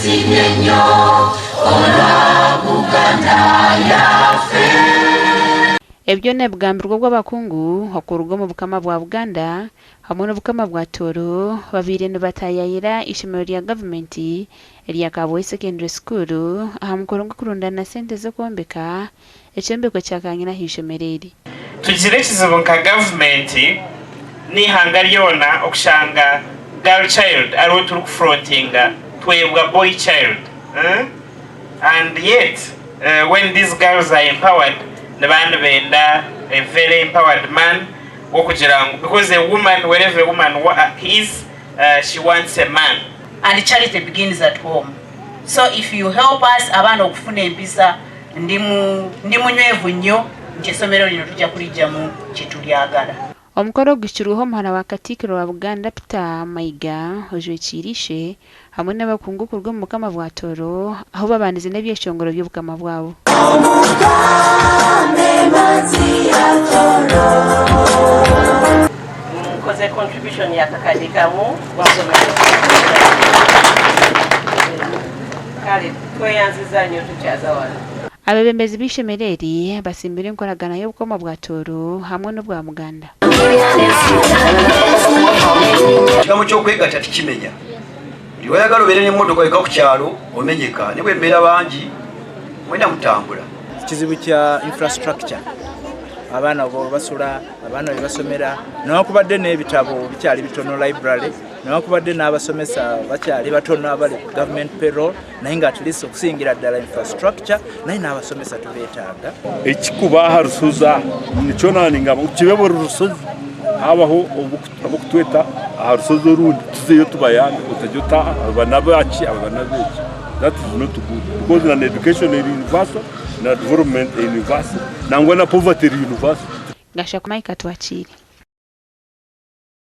Twesiimye nnyo olwa Buganda yaffe. Ebi byona bigambirwe obwo abakungu okuruga omu Bukama bwa Buganda hamwe n'Obukama bwa Tooro babaire nibataayaayira eishomero rya gavumenti erya Kabwoyi Secondary School aha mukoro gw'okurundaana sente z'okwombeka ekyombeko kya kanyina aha ishomero eri. Tugire ekizibu nka gavumenti n'eihanga ryona okushanga girl child ariwe turikufrontinga twebwa boy child and yet when these girls are empowered nibaba nibenda a very empowered man w'okugira ngu because a woman wherever a woman is she wants a man. And charity begins at home so if you help us abaana okufuna empisa ndi ndi munywevu nnyo nti essomero lino tujja kuliggyamu kye tulyagala. Omukoro oguhikirweho omuhara wa Katiikiro wa Buganda Peter Mayiga ojwekiire ishe hamwe n'abakungu okuruga omu Bukama bwa Tooro ahu babandize n'ebyeshongoro by'Obukama bwabo. Nkoze contribution ya kakadde kamu kale tweyanziza nnyo tukyaza wano. Abeebembezi b'eishomero eri basiimire enkoragana y'obukama bwa Tooro hamwe n'obwa Buganda. Ekigambo ky'okwegatta tikimenya. Buli lw'oyagala obeere n'emmotoka weka ku kyalo omenyeka ne bwe mubeera bangi mwena mutambula. Ekizibu kya infrastructure abaana basula abaana webasomera newankubadde n'ebitabo bikyali bitono library newankubadde n'abasomesa bakyali batono abali ku government payroll naye nga at least okusingira ddala infrastructure naye n'abasomesa tubeetaaga. Ekikuba aha rushozi aha nikyo naaningamba ngu kibe buri rushozi haabaho ab'okutweta aha rushozi orundi tuzeyo tubayambe otajya ota aba n'abaaki aba n'abeeki that is not good because na education eri universal na development eri universal nangwa na poverty eri universal. Gashakwa Mike Atwakiire.